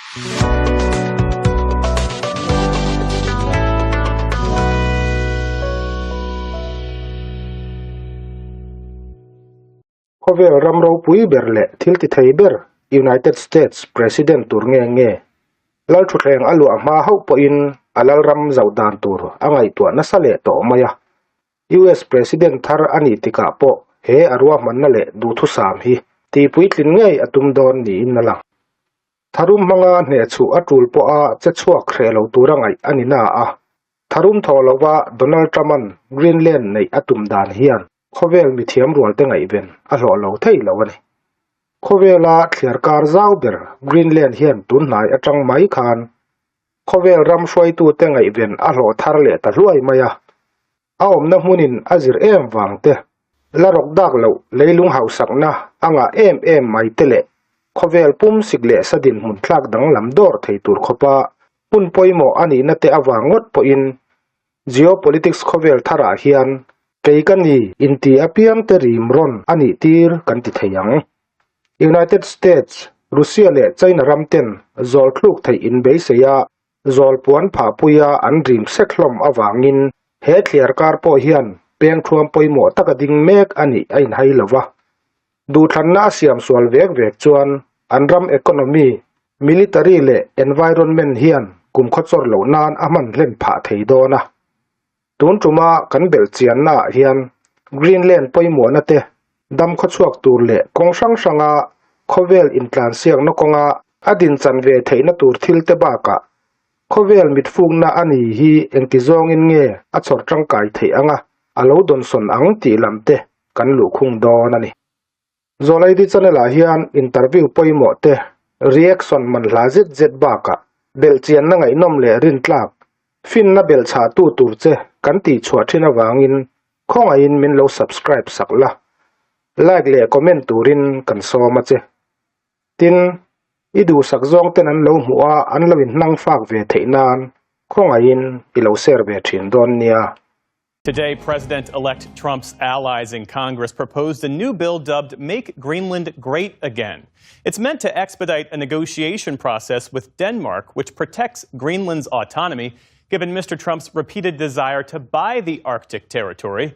Khawvel ram ropui ber leh thil ti thei ber United States President tur nge nge Lalthutthleng a luah hma hauh pawhin a lalram zoh dan tur a ngaihtuah nasa leh tawh mai a. US President thar a nih tikah pawh he a ruahmanna leh duhthusam hi tihpuitlin ngei a tum dawn niin a lang. Tharum hmanga hnehchhuh a tul pawha che chhuak hreh lo tura ngaih a ni na a, tharum thawh lova Donald Trump-a'n Greenland neih a tum dan hian khawvel mithiam rualte ngaihven a hlawh lo thei lo a ni. Khawvela thliar kar zau ber Greenland hian tun hnai atang mai khan khawvel ram hruaitute ngaihven a hlawh thar leh ta hluai mai a, a awmna hmunin a zir em vang te, la rawk dak loh leilung hausakna a ngah em em mai te leh khawvel pum sik leh sa dinhmun thlak danglam dawr thei tur khawpa hmun pawimawh a nihna te avang ngawt pawhin Geopolitics khawvel tharah hian kei ka ni inti apiang te rim rawn a nih tir kan ti thei ang. United States, Russia leh China ram ten zawl thluk theih inbeisei a zawl puan phahpuia an rim sek hlawm avangin he thliar kar pawh hian peng thuam pawimawh taka ding mek a nih a inhai lo va. Duhthlanna a siam sual vek vek chuan an ram economy, military leh environment hian kum khawchawr loh nan a hman hlen phah thei dawn a. Tun tuma kan belh chiannaah hian Greenland pawimawhna te dam khawchhuak tur leh kawng hrang hranga khawvel intlansiakna kawnga a dinchan ve theihna tur thil te bakah khawvel mitfukna a ni hi engti zawngin nge a chhawr tangkai theih anga a lo dawnsawn ang tih lam te kan luhkhung dawn a ni. Zawlaidi channel ah hian interview pawimawh te, reaction man hla zet zet bakah belhchianna ngaihnawm leh rintlak, finna belhchhahtu tur che kan tihchhuah thin avangin khawngaihin min lo subscribe sak la, like leh comment turin kan sawm a che. Tin, i duhsak zawng ten an lo hmuh a an lo inhnang fak ve theih nan khawngaihin i lo share ve thin dawn nia. Today, President-elect Trump's allies in Congress proposed a new bill dubbed Make Greenland Great Again. It's meant to expedite a negotiation process with Denmark, which protects Greenland's autonomy, given Mr. Trump's repeated desire to buy the Arctic territory.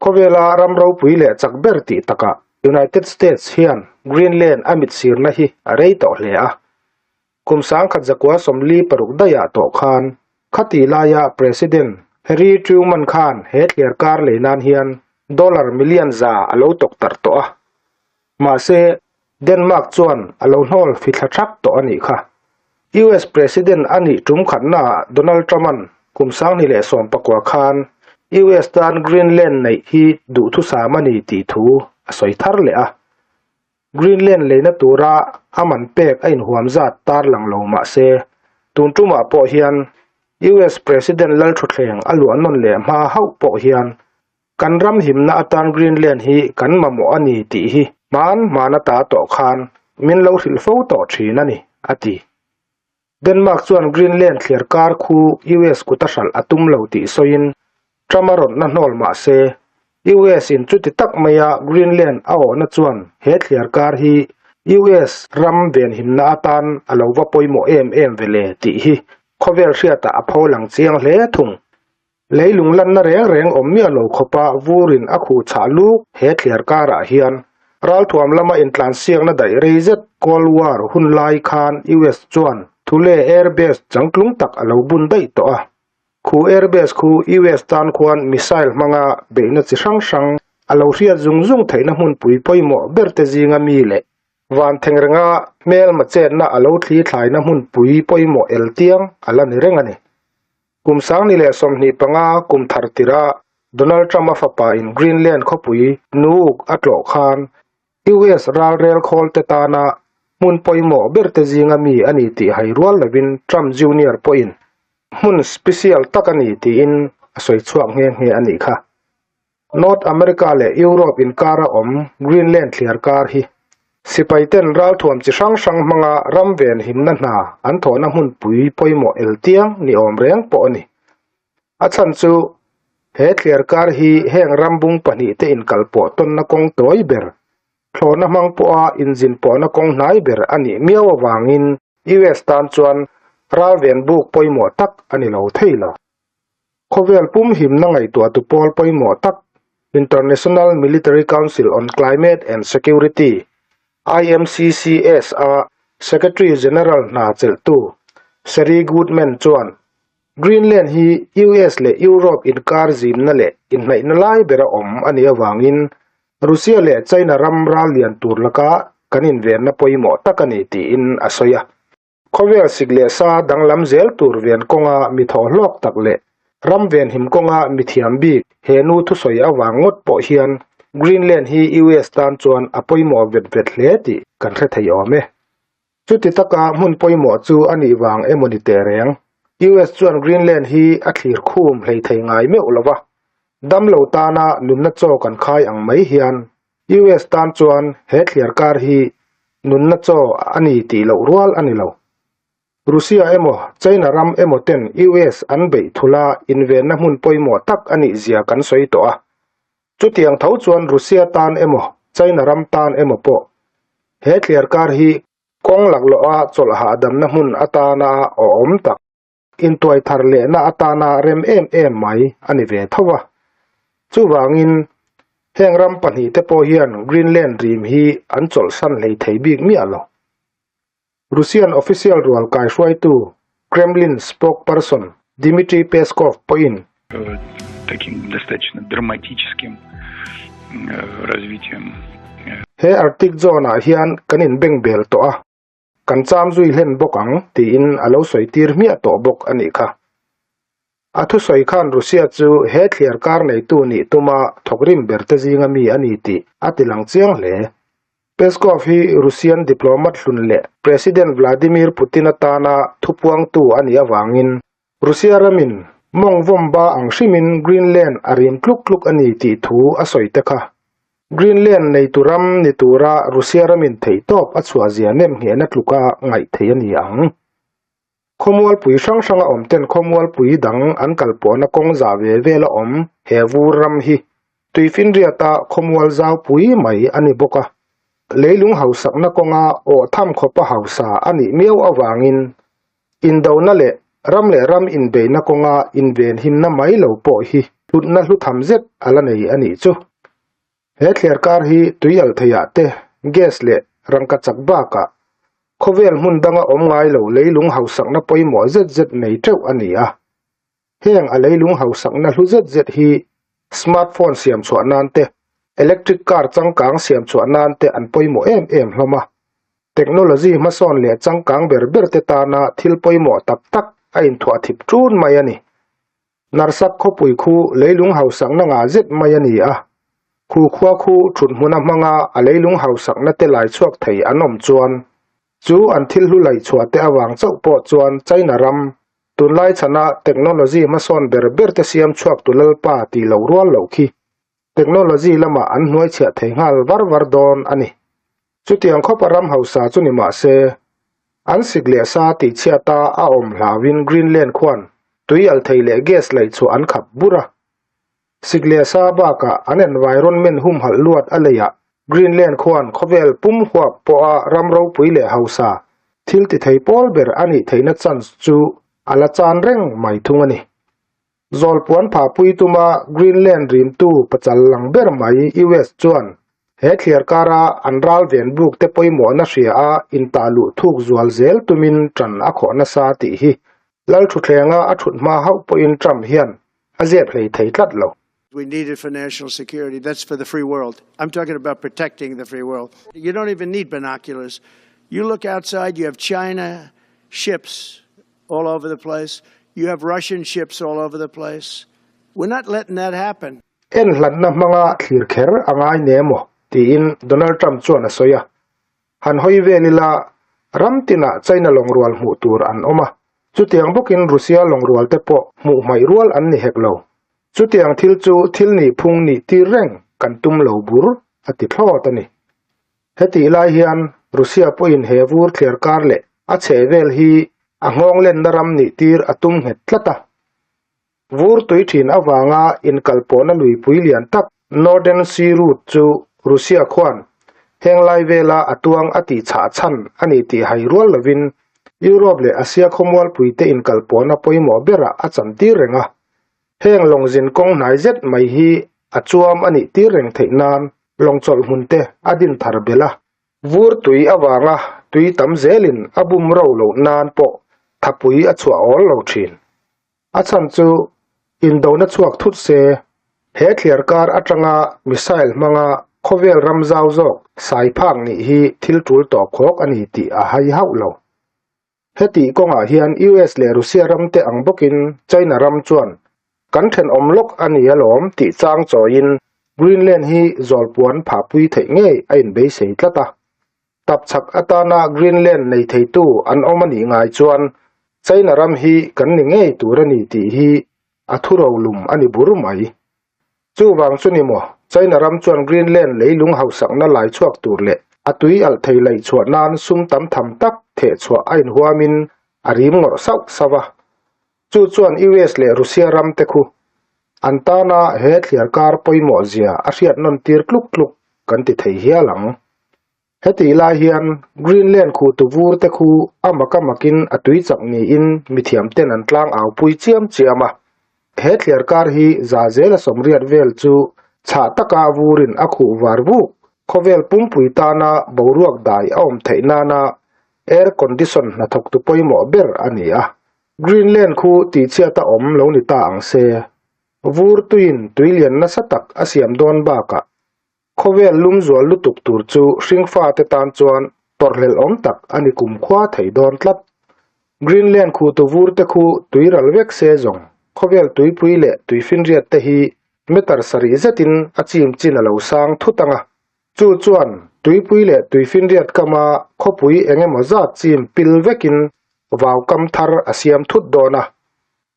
Khawvela ram ropui leh chak ber tih takah United States hian Greenland a mitsirna hi a rei tawh hle a. Kum sangkhat zakua 46 daihah tawh khan Khati laia President Harry Truman khan he thliar kar lei nan hian dollar million za a lo tawk tarh tawh a. Mahse, Denmark chuan a lo hnawl fithla thak tawh a nih kha. US President a nih tum khatnaah Donald Trump-a'n kum 2019 khan US tan Greenland neih hi duhthusam a ni tih thu a sawi thar leh a. Greenland leina tura a man pek a inhuam zat tarlang lo mah se, tun tumah pawh hian US President Lalthutthleng a luah nawn leh hma hauh pawh hian kan ram himna atan Greenland hi kan mamawh a ni tih hi hman hman ata tawh khan min lo hrilh fo tawh thin a ni, a ti. Denmark chuan Greenland thliar kar khu US kut a hralh a tum lo tih sawiin Trump a rawnna hnawl mah se, US in chuti tak maia Greenland a awhna chuan he thliar kar hi US ram venhimna atan a lo va pawimawh em em ve le tih hi khawvel hriatah a pholang chiang hle thung. Leilung lanna reng reng awm miah lo khawpa vurin a khuh chhah luk he thliar karah hian ralthuam lama intlansiakna daih rei zet Cold War hun lai khan US chuan Thule Air Base changtlung tak a lo bun daih tawh a. Khu Air Base khu US tan khuan missile hmanga beihna chi hrang hrang a lo hriat zung zung theihna hmunpui pawimawh berte zinga mi leh van thengrenga hmelma chetna a lo thli thlaina hmunpui pawimawh eltiang a la ni reng a ni. Kum 2025 kum thar tirha Donald Trump-a fapa in Greenland khawpui Nuuk a tlawh khan US ralrel khawlte tana hmun pawimawh berte zinga mi a ni tih hai rual lovin Trump Junior pawhin hmun special tak a ni tiin a sawi chhuak nghe nghe a nih kha. North America leh Europe inkara awm Greenland thliar kar hi sipaiten ralthuam chi hrang hrang hmanga ram ven himna hna an thawhna hmunpui pawimawh eltiang ni awm reng pawh a ni. A chhan chu he thliar kar hi heng ram bung pahnihte inkalpawh tawnna kawng tawi ber, thlawhna hmang pawha inzin pawhna kawng hnai ber a nih miau avangin. US tan chuan ralven buk pawimawh tak a ni lo thei lo. Khawvel pum himna ngaihtuahtu pawl pawimawh tak International Military Council on Climate and Security, IMCCS, a Secretary General hna chelhtu Sherry Goodman chuan Greenland hi US leh Europe inkar zimna leh inhnaihna lai bera awm a nih avangin Russia leh China ram ral lian tur laka kan invenna pawimawh tak a ni tiin a sawi a. Khawvel sik leh sa danglam zel tur ven kawnga mi thawhhlawk tak leh ram venhim kawnga mi thiam bik he nu thusawi avang ngawt pawh hian Greenland hi US tan chuan a pawimawh vet vet hle tih kan hre thei awm e. Chuti taka hmun pawimawh chu a nih vang emaw ni teh reng, US chuan Greenland hi a thlir khum hlei thei ngai meuh lo va, damlo tana nunna chaw kan khai ang mai hian US tan chuan he thliar kar hi nunna chaw a ni tih loh rual a ni lo. Russia emaw China ram emaw ten US an beih thula invenna hmun pawimawh tak a nih zia kan sawi tawh a, Chutiang tho chuan Russia tan emaw China ram tan emaw pawh he thliarkar hi kawng laklawha chawlh hahdamna hmun atana awhawm tak, intuai thar lehna atana rem em em mai a ni ve tho a. Chuvangin, heng ram pahnihte pawh hian Greenland rim hi an chawlhsan hlei thei bik miah lo. Russian official rual kaihruaitu Kremlin spokesperson Dmitry Peskov pawhin Таким достаточно драматическим развитием. He Arctic zone-ah hian kan inbengbel tawh a, kan cham zui hlen bawk ang tiin a lo sawi tir hmiah tawh bawk a nih kha. A thusawi khan Russia chu he thliar kar neitu nih tuma thawkrim berte zinga mi a ni tih a tilang chiang hle. Peskov hi Russian diplomat hlun leh President Vladimir Putin atana thupuangtu a nih avangin Russia ramin mawng vawmba ang hrimin Greenland a rim tluk tluk a ni tih thu a sawi te kha. Greenland neitu ram ni tura Russia ramin theihtawp a chhuah zia nem nghehna tluka ngaih theih a ni ang. Khawmualpui hrang hranga awm ten khawmualpui dang an kal pawhna kawng zah ve vela awm he vur ram hi Tuifinriata khawmual zaupui mai a ni bawk a. Leilung hausakna kawnga awh tham khawpa hausa a nih miau avangin indona leh ram leh ram inbeihna kawnga invenhimna mai lo pawh hi hlutna hlu tham zet a la nei a nih chu. He thliarkar hi tuialh theiah te, gas leh rangka chak bakah khawvel hmun danga awm ngai lo leilung hausakna pawimawh zet zet nei teuh a ni a. Heng a leilung hausakna hlu zet zet hi smartphone siam chhuah nan te, electric car changkang siam chhuah nan te an pawimawh em em hlawm a. Technology hmasawn leh changkang ber ber te tana thil pawimawh tak tak a inthuah thip ṭun mai a ni. Narsak khawpui khu leilung hausakna ngah zet mai a ni a, khu khua khu thut hmuna hmanga a leilung hausakna te lai chhuak thei an awm chuan chu an thil hlu laih chhuah te avang chauh pawh chuan China ram tunlai chhana technology hmasawn ber ber te siam chhuak tu lalpa tih loh rual loh khi technology lamah an hnuai chhiah thei nghal var var dawn a ni. Chutiang khawpa ram hausa chu ni mah se, an sik leh sa tihchhiata a awm hlauhin Greenland khuan tui al thei leh gas laih chhuah an khap bur a. Sik leh sa bakah an environment humhalh luat a leiah Greenland khuan khawvel pum huap pawha ram ropui leh hausa thil ti thei pawl ber a nih theihna chance chu a la chan reng mai thung a ni. Zawlpuan phahpui tuma Greenland rimtu pachal lang ber mai US chuan he thliar kara an ral ven buk te pawimawhna hria a intah luh thuk zual zel tumin tan a khawh nasa tih hi Lalthutthlenga a thut hma hauh pawhin Trump hian a zep hlei thei tlat lo. We need it for national security. That's for the free world. I'm talking about protecting the free world. You don't even need binoculars. You look outside, you have China ships all over the place. You have Russian ships all over the place. We're not letting that happen. En hlanna hmanga thlir kher a ngai ne maw? tiin Donald Trump chuan a sawi a. Han hawi vel ila, ram tinah China lawngrual hmuh tur an awm a, chutiang bawkin Russia lawngrual te pawh hmuh hmaih rual an ni hek lo. Chutiang thil chu thil nih phung nih tir reng kan tum lo bur, a ti thlawt a ni. Hetih lai hian Russia pawhin he vur thliar kar leh a chhehvel hi a nghawng lenna ram nih tir a tum nghet tlat a. Vur tui thin avanga inkalpawhna luipui lian tak Northern Sea Route chu Russia khuan heng lai vela a tuang a tih chhah chhan a ni tih hai rual lovin. Europe leh Asia khawmualpuite inkalpawhna pawimawh berah a chantir reng a. Heng lawng zin kawng hnai zet mai hi a chuam a nih tir reng theih nan lawng chawlh hmunte a din thar belh a. Vur tui avanga tui tam zelin a bum ro loh nan pawh thapui a chhuah awl lo thin. A chhan chu indona chhuak thut se, he thliar kar atanga missile hmanga khawvel ram zau zawk sai phak nih hi thil tul tawp khawk a ni tih a hai hauh lo. Heti kawngah hian US leh Russia ramte ang bawkin China ram chuan kan thenawm lawk a ni alawm tih chang chawiin Greenland hi zawlpuan phahpui theih ngei a inbeisei tlat a. Tapchhak atana Greenland nei theitu an awm a nih ngai chuan China ram hi kan ni ngei tur a ni tih hi a thuro lum a ni bur mai. Chuvang chu ni maw, China ram chuan Greenland leilung hausakna lai chhuak tur leh a tui alh thei laih chhuah nan sum tam tham tak theh chhuah a inhuamin a rim ngawrh sauh sauh a. Chu chuan US leh Russia ram te khu an tana he thliarkar pawimawh zia a hriat nawn tir tluk tluk kan ti thei hial ang. Hetih lai hian Greenland khuhtu vur te khu a mak a makin a tui chak niin mithiam ten an tlang au pui chiam chiam a. He thliar kar hi za zela 80 vel chu chhah taka vurin a khuh var vuk. Khawvel pumpui tana boruak dai a awm theih nana air condition hnathawktu pawimawh ber a ni a. Greenland khu tihchhiat a awm lo ni ta ang se. Vur tuiin tuilian nasa tak a siam dawn bakah Khawvel lum zual lutuk tur chu hringfate tan chuan tawrhhlelh awm tak a ni kumkhua thei dawn tlat. Greenland khutu vur te khu tui ral vek se zawng khawvel tuipui leh tuifinriat te hi meter sarih zetin a chim chin a lo sang thut ang a. Chu chuan tuipui leh tuifinriat kama khawpui eng emaw zat chim pil vekin vau kam thar a siam thut dawn a.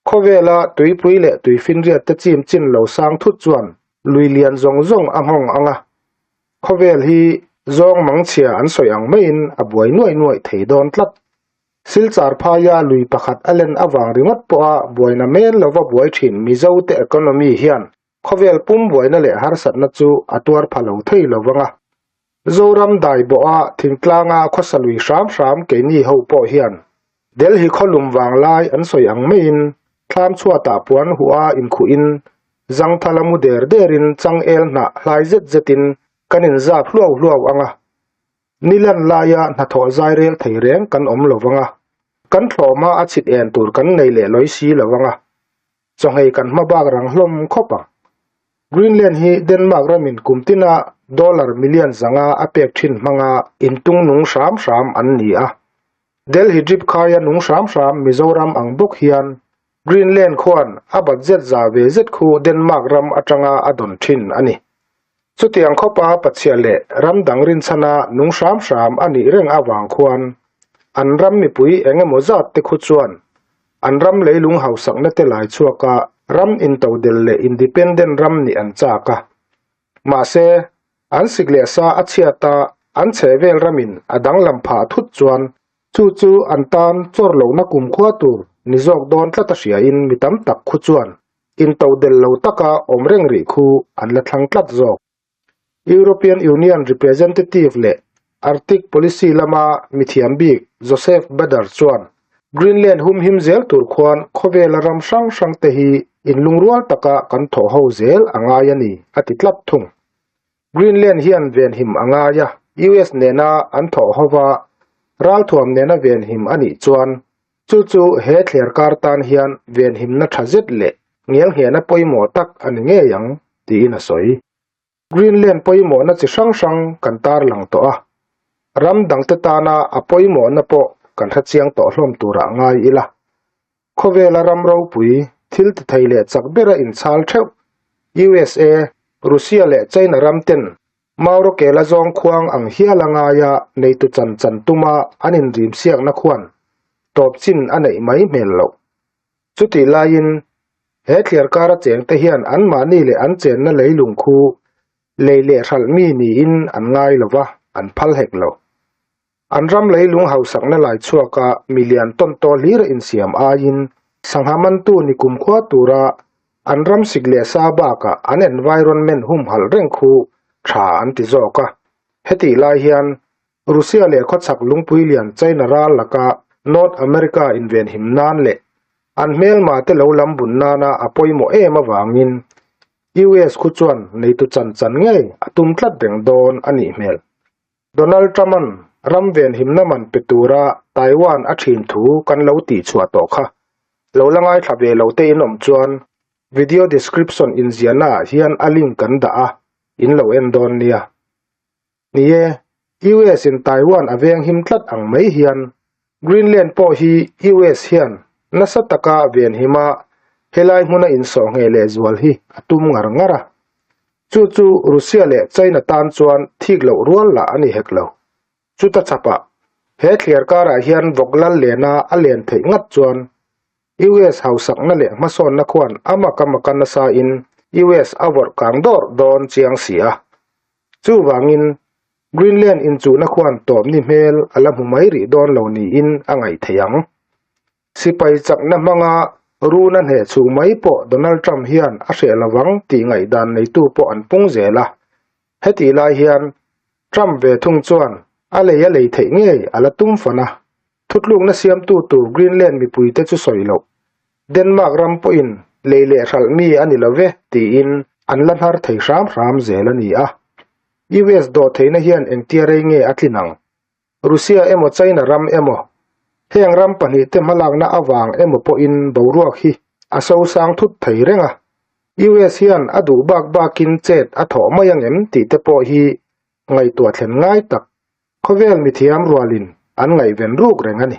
Khawvela tuipui leh tuifinriat te chim chin lo sang thut chuan lui lian zawng zawng a nghawng ang a, khawvel hi zawng mangchhia an sawi ang maiin a buai nuaih nuaih thei dawn tlat. Silchar phaia lui pakhat a len avang ringawt pawha buaina men lova buai thin Mizote economy hian khawvel pum buaina leh harsatna chu a tuar pha lo thei lo vang a. Zoram dai bawha thingtlanga khawsa lui hram hram keini ho pawh hian Delhi khawlum vang lai an sawi ang maiin thlam chhuatah puan huha inkhuhin zangthala mu der derin changel hnah hlai zet zetin kan inzap hluau hluau ang a. Ni lan laia hnathawh zai rel thei reng kan awm lo vang a, kan thlawhma a chhit en tur kan nei leh lawi si lo vang a, chawhngei kan hma bak rang hlawm khawp ang. Greenland hi Denmark ramin kum tina dollar million 500 a pek thin hmanga intung nung hram hram an ni a. Delhi drip khaia nung hram hram Mizoram ang bawk hian Greenland khuan a budget za ve zet khu Denmark ram atanga a dawn thin a ni. Chutiang khawpa pachhia leh ram dang rinchhana nung hram hram a nih reng avang khuan an ram mipui eng emaw zat te khu chuan an ram leilung hausakna te lai chhuaka ram intodel leh independent ram nih an chak a. Mahse, an sik leh sa a chhiat a, an chhehvel ramin a danglam phah thut chuan chu chu an tan chawr lohna kumkhua tur ni zawk dawn tlat a hriain mi tam tak khu chuan Intodel lo taka awm reng rih khu an la thlang tlat zawk. European Union representative leh Arctic policy lama mithiam bik Joseph Bader chuan Greenland humhim zel tur khuan khawvela ram hrang hrang te hi inlungrual taka kan thawh ho zel a ngai a ni a ti tlat thung. Greenland hian venhim a ngai a, US nena an thawh hova ralthuam nena venhim a nih chuan Chu chu he thler kar tan hian venhimna tha zet leh ngelnghehna pawimawh tak a ni ngei ang, tiin a sawi. Greenland pawimawhna chi hrang hrang kan tarlang tawh a, ram dangte tana a pawimawhna pawh kan hrechiang tawh hlawm turah ngai ila. Khawvela ram ropui, thil ti thei leh chak bera inchhal theuh, USA, Russia leh China ram ten Mauro Kela zawng khuang ang hial a ngaia neitu chan chan tuma an inrimsiakna khuan tawp chin a neih mai hmel loh. Chutih laiin, he thliarkara chengte hian anmahni leh an chenna leilung khu lei leh hralh mi niin an ngai lo va, an phal hek lo. An ram leilung hausakna lai chhuaka milian tawn taw hlir a insiam aiin sangha mantu ni kumkhua tura an ram sik leh sa bakah an environment humhalh reng khu tha an ti zawk a. Hetih lai hian Russia leh khawchhak lungpui lian China ral laka North America invenhim nan leh an hmelma te lo lam bun nana a pawimawh em avangin US khu chuan neitu chan chan ngei a tum tlat reng dawn a nih hmel. Donald Trump-a'n ram venhimna man pe tura Taiwan a thin thu kan lo tihchhuah tawh kha. Lo la ngaithla ve lo te in awm chuan video description inziahna ah hian a link kan dah a, in lo en dawn nia. Ni e, US in Taiwan a venghim tlat ang mai hian Greenland pawh hi US hian nasa taka venhima helai hmuna insawhngheh lehzual hi a tum ngar ngar a. Chu chu Russia leh China tan chuan thik loh rual lah a ni hek lo. Chuta chhapah, he thliar karah hian vawk lal lena a len theih ngat chuan US hausakna leh hmasawnna khuan a maka maka nasain US a vawrh kang dawrh dawn chiang si a. Chuvangin, Greenland inchuhna khuan tawpni hmel a la hmu mai rih dawn lo niin a ngaih theih ang. Sipai chakna hmanga runa hneh chhung mai pawh Donald Trump hian a hreh lovang tih ngaihdan neitu pawh an pung zel a. Hetih lai hian Trump ve thung chuan a lei a lei theih ngei a la tum fan a. Thutlukna siamtu tur Greenland mipuite chu sawi loh. Denmark ram pawhin lei leh hralh mi a ni lo ve tiin an la hnar thei hram hram zel a ni a. US dawhtheihna hian engtia rei nge a tlin ang? Russia emaw China ram emaw, heng ram pahnihte hmalakna avang emaw pawhin boruak hi a sosang thut thei reng a. US hian a duh bak bakin chet a thawh mai ang em tih te pawh hi ngaihtuah thlen ngai tak khawvel mithiam rualin an ngaihven ruk reng a ni.